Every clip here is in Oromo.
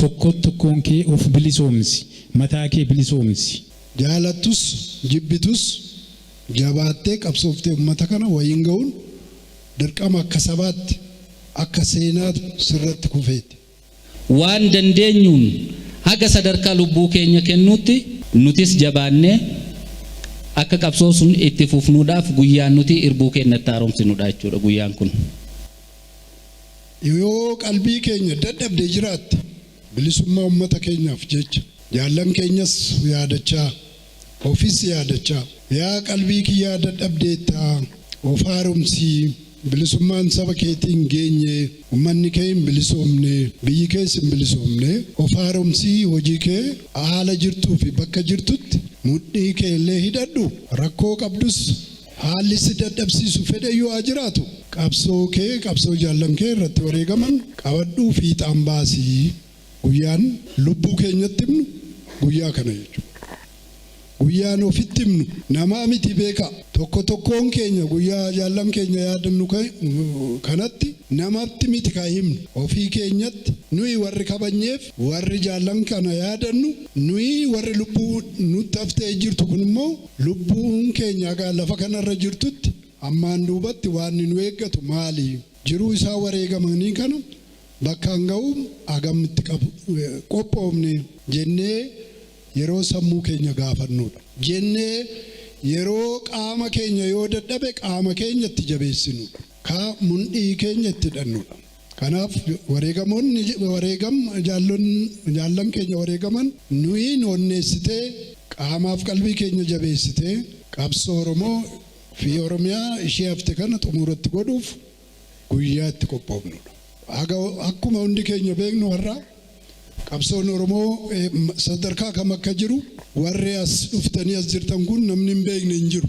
Tokko tokkoon kee of bilisoomsi. Mataa kee bilisoomsi. Jaalattus jibbitus jabaattee qabsooftee uummata kana wayiin ga'uun dirqama akka sabaatti, akka seenaatu sirratti kufeeti. Waan dandeenyuun haga sadarkaa lubbuu keenya kennuutti nutis jabaannee akka qabsoo sun itti fufnuudhaaf guyyaan nuti irbuu keenya itti haaromsinudha jechuudha guyyaan kun. Yoo qalbii keenya dadhabde jiraatte, bilisummaa uummata keenyaaf jecha jaallan keenyas yaadachaa, ofis yaadachaa, yaa qalbii kiyyaa dadhabdeetta, of haaromsii, bilisummaan saba keetii hin geenye, uummanni kee hin bilisoomne, biyyi kees hin bilisoomne, of haaromsii, hojii kee haala jirtuu fi bakka jirtutti mudhii kee illee hidhadhu, rakkoo qabdus haalli si dadhabsiisu fedheyyuu haa jiraatu, qabsoo kee, qabsoo jaallan kee irratti wareegaman qabadhuu fiixaan baasii. Guyyaan lubbuu keenyatti himnu guyyaa kana jechuudha. Guyyaan ofitti himnu namaa miti, beekaa. Tokko tokkoon keenya guyyaa jaallan keenya yaadannu kanatti namatti miti kan himnu, ofii keenyatti. Nuyi warri kabajneef, warri jaallan kana yaadannu, nuyi warri lubbuu nutti haftee jirtu kun immoo, lubbuun keenya hagaa lafa kanarra jirtutti ammaan duubatti waan nu eeggatu maali? Jiruu isaa wareegamanii kana bakkaan ga'uu hagamitti qophoofne jennee yeroo sammuu keenya gaafannudha. Jennee yeroo qaama keenya yoo dadhabe qaama keenya itti jabeessinudha. Ka mundhii keenya itti hidhannudha. Kanaaf wareegamoonni wareegam jaallan keenya wareegaman nuyi onneessitee, qaamaaf qalbii keenya jabeessitee, qabsoo Oromoo fi Oromiyaa ishee hafte kana xumuratti godhuuf guyyaa itti qophoofnudha. Akkuma hundi keenya beeknu, har'a qabsoon Oromoo sadarkaa kam akka jiru warri as dhuftanii as jirtan kun namni hin beekne hin jiru.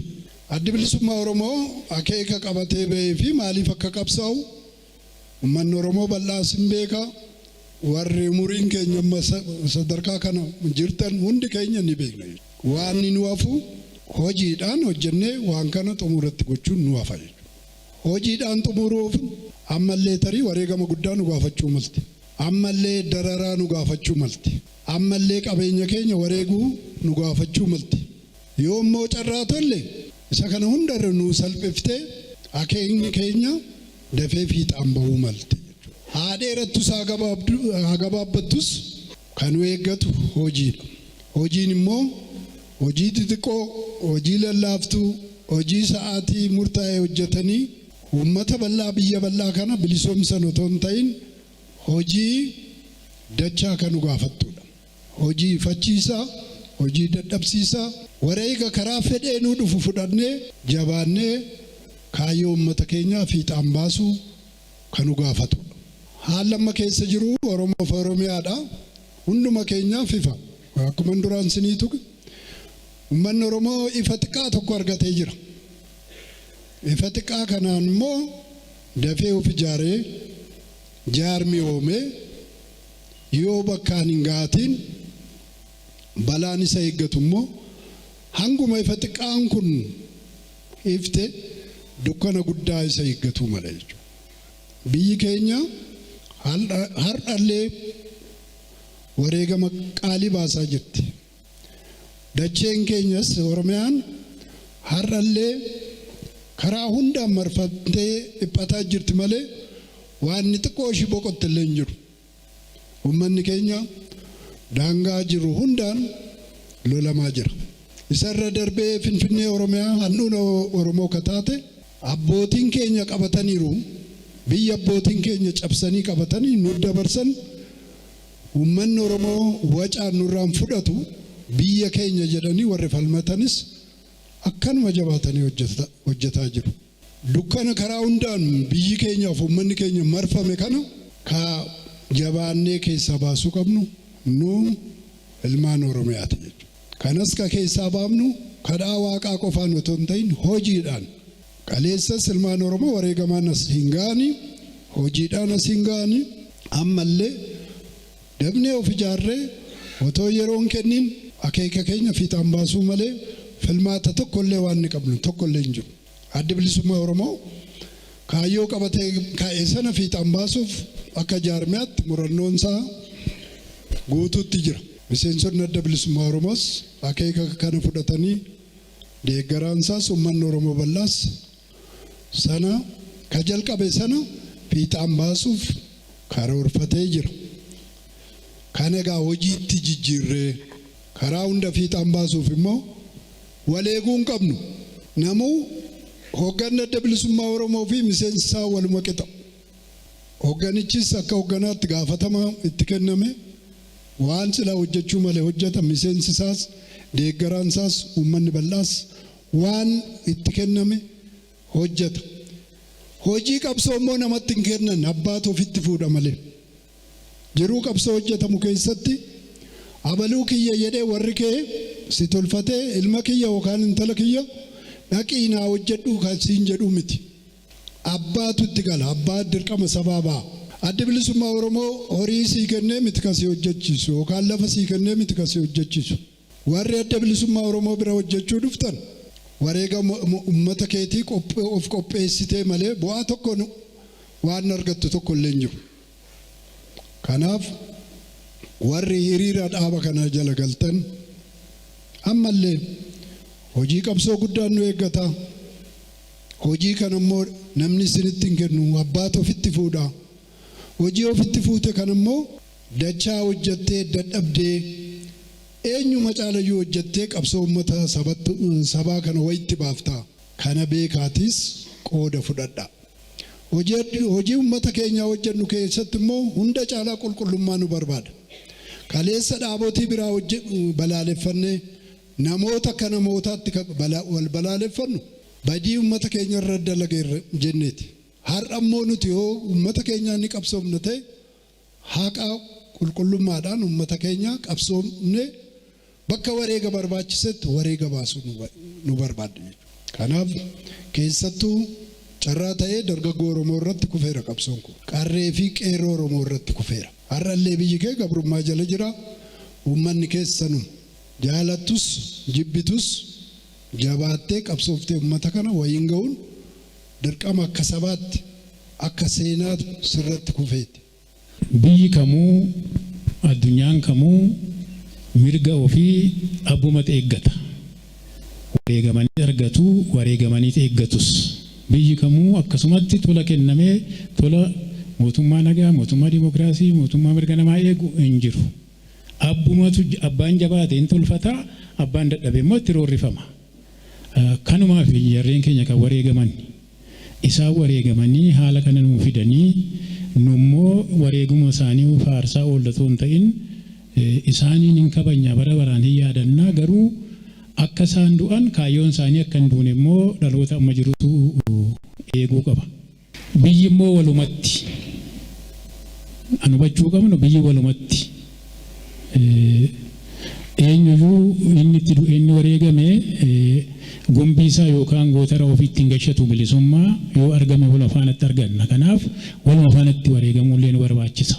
Addi Bilisummaa Oromoo akeeka qabatee bahee fi maaliif akka qabsaa'u uummanni Oromoo bal'aas hin beeka. Warri umuriin keenya amma sadarkaa kana jirtan hundi keenya ni beekna. Waan nu hafu hojiidhaan hojjennee waan kana xumuratti gochuun nu hafa jechuudha. Hojiidhaan xumuruuf ammallee tarii wareegama guddaa nu gaafachuu malti. Ammallee dararaa nu gaafachuu malti. Ammallee qabeenya keenya wareeguu nu gaafachuu malti. Yoo immoo carraa tolle, isa kana hundarra nu salphiftee akeekni keenya dafee fiixaan bahuu malti. Haa dheerattus haa gabaabbattus kan nu eeggatu hojiidha. Hojiin immoo hojii xixiqqoo, hojii lallaaftuu, hojii sa'aatii murtaa'e hojjetanii uummata bal'aa, biyya bal'aa kana bilisoomsan otoo hin ta'in, hojii dachaa kan nu gaafattudha. Hojii ifachiisaa, hojii dadhabsiisaa, wareega karaa fedheenuu dhufu fudhannee jabaannee kaayyoo uummata keenyaa fiixaan baasuu kan nu gaafatudha. Haalli amma keessa jiru Oromoof Oromiyaadha. Hunduma keenyaaf ifa. Akkuma duraan sinii tuqe, uummanni Oromoo ifa xiqqaa tokko argatee jira. Ifa xiqqaa kanaan immoo dafee of ijaaree, jaarmi oomee, yoo bakkaan hin gaatiin balaan isa eeggatu immoo hanguma ifa xiqqaan kun ifte dukkana guddaa isa eeggatu mala jechuudha. Biyyi keenya har'allee wareegama qaalii baasaa jirti. Dacheen keenyas Oromiyaan har'allee karaa hundaan marfamtee dhiphataa jirti malee waan inni xiqqoo ishii boqotte illee hin jiru. Uummanni keenya daangaa jiru hundaan lolamaa jira. Isarra darbee Finfinnee Oromiyaa handhuura Oromoo ka taate abbootiin keenya qabataniiru. Biyya abbootiin keenya cabsanii qabatanii nu dabarsan, uummanni Oromoo wacaan nurraan fudhatu, biyya keenya jedhanii warri falmatanis akkanuma jabaatanii hojjetaa jiru. Dukkana karaa hundaan biyyi keenyaaf uummanni keenya marfame kana ka jabaannee keessaa baasuu qabnu nu ilmaan Oromiyaati jechuudha. Kanas ka keessaa baafnu kadhaa Waaqaa qofaan otoo hin ta'in hojiidhaan. Kaleessas ilmaan Oromoo wareegamaan as hin ga'anii, hojiidhaan as hin ga'anii, ammallee dabnee of ijaarree otoo yeroon kennin akeeka keenya fiixaan baasuu malee filmaata tokkollee waan ni qabnu tokkollee hin jiru. Addi Bilisummaa Oromoo kaayyoo qabatee ka'e sana fiixaan baasuuf akka jaarmiyaatti murannoon isaa Guutuutti jira. Miseensonni Adda Bilisummaa Oromoos akeeka kana fudhatanii, deeggaraansaas uummanni Oromoo bal'aas sana ka jalqabe sana fiixaan baasuuf karoorfatee jira. Kana egaa hojiitti jijjiirree karaa hunda fiixaan baasuuf immoo wal eeguu hin qabnu. Namuu hoogganni Adda Bilisummaa Oromoo fi miseensi isaa waluma qixa. Hoogganichis akka hoogganaatti gaafatama itti kenname waan silaa hojjechuu malee hojjeta. Miseensi isaas, deeggaraan isaas, uummanni bal'aas waan itti kenname hojjeta. Hojii qabsoo immoo namatti hin kennan, abbaatu ofitti fuudha malee. Jiruu qabsoo hojjetamu keessatti abaluu kiyya jedhee warri kee si tolfatee ilma kiyya yookaan intala kiyya dhaqii naa hojjedhu kan siin jedhu miti. Abbaatu itti gala. Abbaa dirqama sabaa ba'a. Addi Bilisummaa Oromoo horii sii kennee miti kan si hojjechiisu yookaan lafa sii kennee miti kan si hojjechiisu. Warri Adda Bilisummaa Oromoo bira hojjechuu dhuftan wareegama uummata keetii of qopheessitee malee bu'aa tokko waan argattu tokko illee hin jiru. Kanaaf warri hiriira dhaaba kanaa jala galtan ammallee hojii qabsoo guddaan nu eeggata. Hojii kana immoo namni isinitti hin kennu, abbaatu ofitti fuudha. Hojii ofitti fuute kana immoo dachaa hojjettee dadhabdee eenyuma caalayyuu hojjettee qabsoo uummata sabaa kana wayitti baafta. Kana beekaatis qooda fudhadha. Hojii uummata keenyaa hojjennu keessatti immoo hunda caalaa qulqullummaa nu barbaada. Kaleessa dhaabotii biraa balaaleffannee namoota akka namootaatti wal balaaleffannu badii uummata keenya irra dalageerra jenneeti. Har'a immoo nuti yoo uummata keenyaa ni qabsoomna ta'e, haqa qulqullummaadhaan uummata keenya qabsoomne bakka wareega barbaachisetti wareega baasuu nu barbaadda jechuudha. Kanaaf keessattuu carraa ta'ee dargaggoo Oromoo irratti kufeera qabsoon kun. Qarree fi qeerroo Oromoo irratti kufeera. Har'allee biyyi kee gabrummaa jala jira. Uummanni keessanuu jaalattus jibbitus jabaattee qabsooftee uummata kana wayiin ga'uun dirqama akka sabaatti, akka seenaa sirratti kufeeti. Biyyi kamuu, addunyaan kamuu mirga ofii abbumatu eeggata. Wareegamanii argatu, wareegamanii eeggatus. Biyyi kamuu akkasumatti tola kennamee tola mootummaa nagaa, mootummaa dimokiraasii, mootummaa mirga namaa eegu hin jiru. Abbumatu, abbaan jabaate hin tolfata, abbaan dadhabe immoo itti roorrifama. Kanumaaf jarreen keenya kan wareegaman. Isaan wareegamanii haala kana nuu fidanii, nummoo wareeguma isaanii faarsaa oollatoo hin ta'in, isaaniin hin kabajna, bara baraan hin yaadannaa, garuu akka isaan du'an kaayyoon isaanii akka hin duune immoo dhaloota amma jirutu eeguu qaba. Biyyi immoo walumatti. An hubachuu qabnu, biyyi walumatti. Eenyuyyuu inni itti du'e, inni wareegame gumbii isaa yookaan gootara ofiitti hin gashatu. Bilisummaa yoo argame waluma faanatti arganna. Kanaaf waluma faanatti wareegamuullee nu barbaachisa.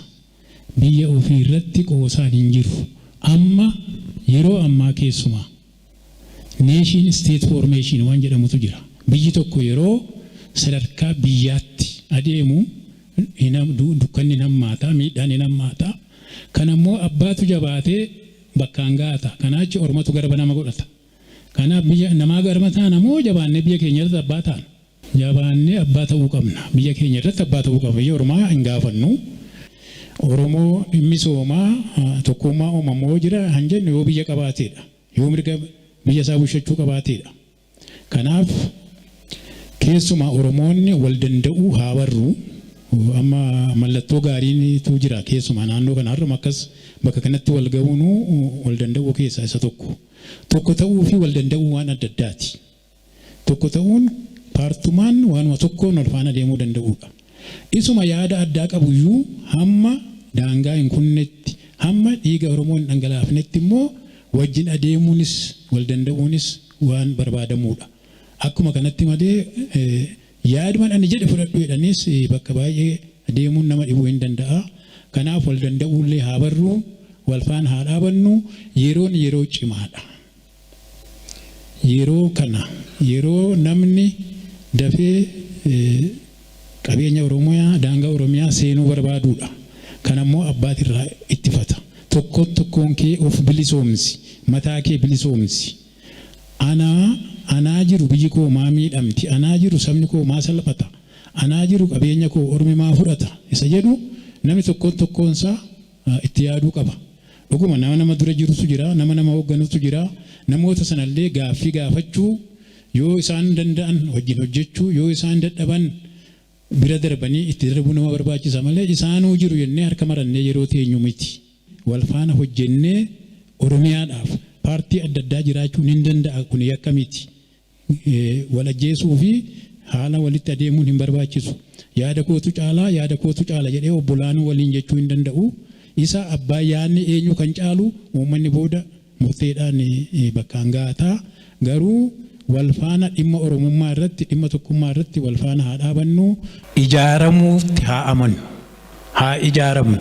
Biyya ofii irratti qoosaan hin jiru. Amma yeroo ammaa keessumaa nation state formation waan jedhamutu jira. Biyyi tokko yeroo sadarkaa biyyaatti adeemu dukkanni hin hammaata, miidhaan hin hammaata. Kan ammoo abbaatu jabaatee bakkaan gaata. Kanaa achi ormatu garba nama godhata. Kanaaf biyya namaa garba taana moo jabaannee biyya keenya irratti abbaa taana? Jabaannee abbaa ta'uu qabna. Biyya keenya irratti abbaa ta'uu qabna. Biyya ormaa hin gaafannu. Oromoo dhimmi soomaa tokkummaa uumamoo jira han jennu yoo biyya qabaateedha. Yoo mirga biyya isaa bulchachuu qabaateedha. Kanaaf keessumaa Oromoonni wal danda'uu haa barru. Amma mallattoo gaariitu jira, keessumaa naannoo kana har'uma akkas bakka kanatti wal ga'uun wal danda'uu keessaa isa tokko. Tokko ta'uu fi wal danda'uu waan adda addaati. Tokko ta'uun paartumaan waanuma tokkoon wal faana deemuu danda'uudha. Isuma yaada addaa qabuyyuu hamma daangaa hin kunnetti, hamma dhiiga Oromoo hin dhangalaafnetti immoo wajjin adeemuunis wal danda'uunis waan barbaadamuudha. Akkuma kanatti malee yaaduma ani jedhe fudhadhu jedhaniis bakka baay'ee deemuun nama dhibuu hin danda'a. Kanaaf wal danda'uullee haa barru, wal faana haa dhaabannu, yeroon yeroo cimaadha. Yeroo kana yeroo namni dafee qabeenya Oromiyaa, daangaa Oromiyaa seenuu barbaaduudha. Kan ammoo abbaatirraa ittifata. Tokkoon tokkoon kee of bilisoomsi, mataa kee bilisoomsi. Anaa anaa jiru biyyi koo maa miidhamti, anaa jiru sabni koo maa salphata, anaa jiru qabeenya koo ormi maa fudhata isa jedhu namni tokkoon tokkoonsaa itti yaaduu qaba. Dhuguma nama nama dura jirutu jira, nama nama hoogganutu jira. Namoota sanallee gaaffii gaafachuu, yoo isaan danda'an wajjin hojjechuu, yoo isaan dadhaban bira darbanii itti darbuu nama barbaachisa malee isaanuu jiru jennee harka marannee yeroo teenyu miti. Wal faana hojjennee Oromiyaadhaaf paartii adda addaa jiraachuun hin danda'a, kun yakka miti. Wal ajjeesuu fi haala walitti adeemuun hin barbaachisu. Yaada kootu caalaa, yaada kootu caala jedhee obbolaanuu waliin jechuu hin danda'u. Isa abbaa yaadni eenyu kan caalu uummanni booda murteedhaan bakkaan ga'ataa. Garuu wal faana dhimma Oromummaa irratti, dhimma tokkummaa irratti wal faana haa dhaabannu. Ijaaramuutti haa amannu. Haa ijaaramnu.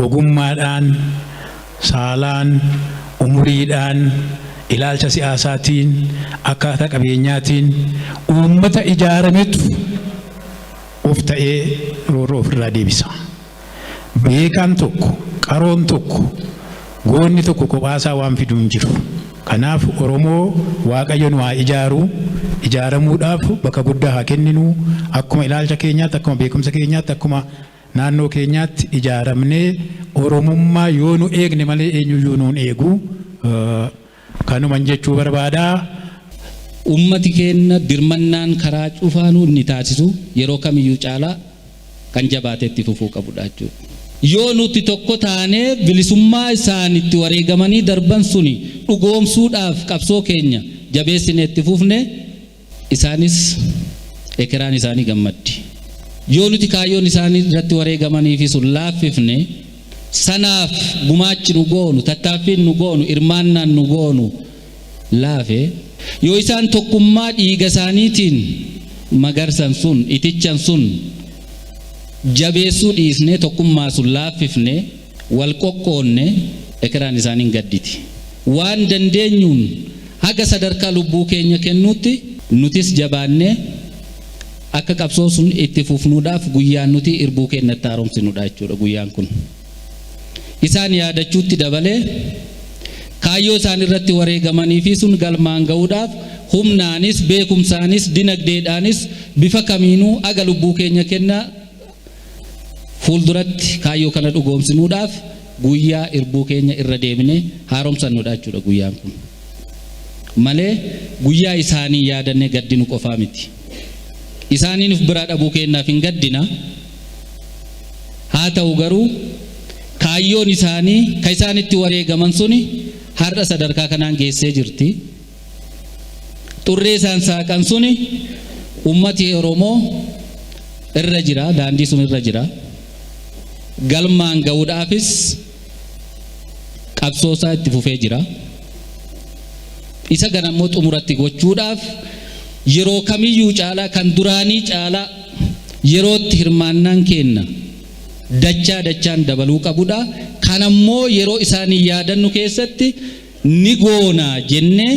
Ogummaadhaan, saalaan, umuriidhaan, ilaalcha siyaasaatiin, akkaataa qabeenyaatiin uummata ijaarametu of ta'ee roorroo ofirraa deebisa. Beekaan tokko, qaroon tokko, goonni tokko kophaasaa waan fidu hin jiru. Kanaaf Oromoo Waaqayyo nu haa ijaaru. Ijaaramuudhaaf bakka guddaa haa kenninu. Akkuma ilaalcha keenyaatti, akkuma beekumsa keenyaatti, akkuma naannoo keenyaatti ijaaramnee Oromummaa yoo nu eegne malee eenyuyyuu nuun eegu. Kanuman jechuu barbaada. Ummati keenya birmannaan karaa cufaanuu inni taasisu yeroo kamiyyuu caalaa kan jabaatee itti fufuu qabudha jechuudha. Yoo nuti tokko taanee bilisummaa isaan itti wareegamanii darban suni dhugoomsuudhaaf qabsoo keenya jabeessine itti fufne, isaanis ekeraan isaanii gammaddi. Yoo nuti kaayyoon isaanii irratti wareegamanii fi sun laaffifne, sanaaf gumaachi nu goonu, tattaaffiin nu goonu, hirmaannaan nu goonu laafe, yoo isaan tokkummaa dhiiga isaaniitiin magarsan sun, itichan sun jabeessuu dhiisnee, tokkummaa sun laaffifne, wal qoqqoonne, ekeraan isaaniin gadditi. Waan dandeenyuun haga sadarkaa lubbuu keenya kennuutti nutis jabaannee akka qabsoo sun itti fufnuudhaaf guyyaan nuti irbuu keenyatti haaromsinudha jechuudha guyyaan kun. Isaan yaadachuutti dabalee kaayyoo isaan irratti wareegamanii fi sun galmaan ga'uudhaaf humnaanis, beekumsaanis, dinagdeedhaanis bifa kamiinuu aga lubbuu keenya kennaa fuulduratti kaayyoo kana dhugoomsinuudhaaf guyyaa irbuu keenya irra deebinee haaromsannudha jechuudha guyyaan kun. Malee guyyaa isaanii yaadannee gaddinu qofaa miti. Isaaniin of biraa dhabuu keenyaaf hin gaddina. Haa ta'u garuu kaayyoon isaanii ka isaan itti wareegaman suni har'a sadarkaa kanaan geessee jirti. Xurree isaan saaqan suni ummati Oromoo irra jira, daandii sun irra jira. Galmaan ga'uudhaafis qabsoo isaa itti fufee jira. Isa kana immoo xumuratti gochuudhaaf yeroo kamiyyuu caalaa, kan duraanii caalaa yerootti hirmaannaan kenna dachaa dachaan dabaluu qabudha. Kanammoo yeroo isaanii yaadannu keessatti ni goona jennee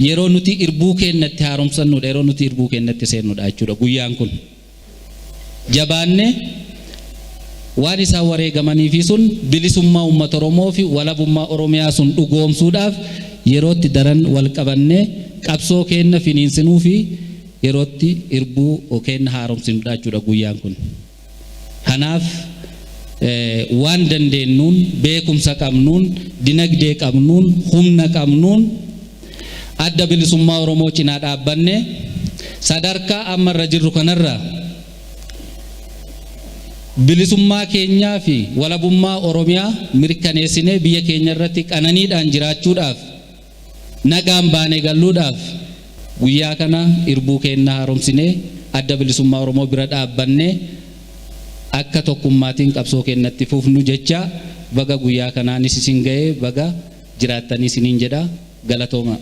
yeroo nuti irbuu keenyatti haaromsannudha, yeroo nuti irbuu keenyatti seennudha jechuudha guyyaan kun. Jabaanne waan isaan wareegamanii fi sun bilisummaa uummata Oromoo fi walabummaa Oromiyaa sun dhugoomsuudhaaf yerootti daran wal qabannee qabsoo keenya finiinsinuu fi yerootti irbuu keenya haaromsinudha jechuudha guyyaan kun. Kanaaf waan dandeenyuun, beekumsa qabnuun, dinagdee qabnuun, humna qabnuun adda bilisummaa Oromoo cinaa dhaabbanne sadarkaa amma irra jirru kanarra bilisummaa keenyaa fi walabummaa Oromiyaa mirkaneessinee biyya keenya irratti qananiidhaan jiraachuudhaaf, nagaan baanee galluudhaaf guyyaa kana irbuu keenya haaromsinee adda bilisummaa Oromoo bira dhaabbannee akka tokkummaatiin qabsoo keenyatti fufnu jecha baga guyyaa kanaanis isin ga'ee, baga jiraattanii isiniin jedha, galatooma.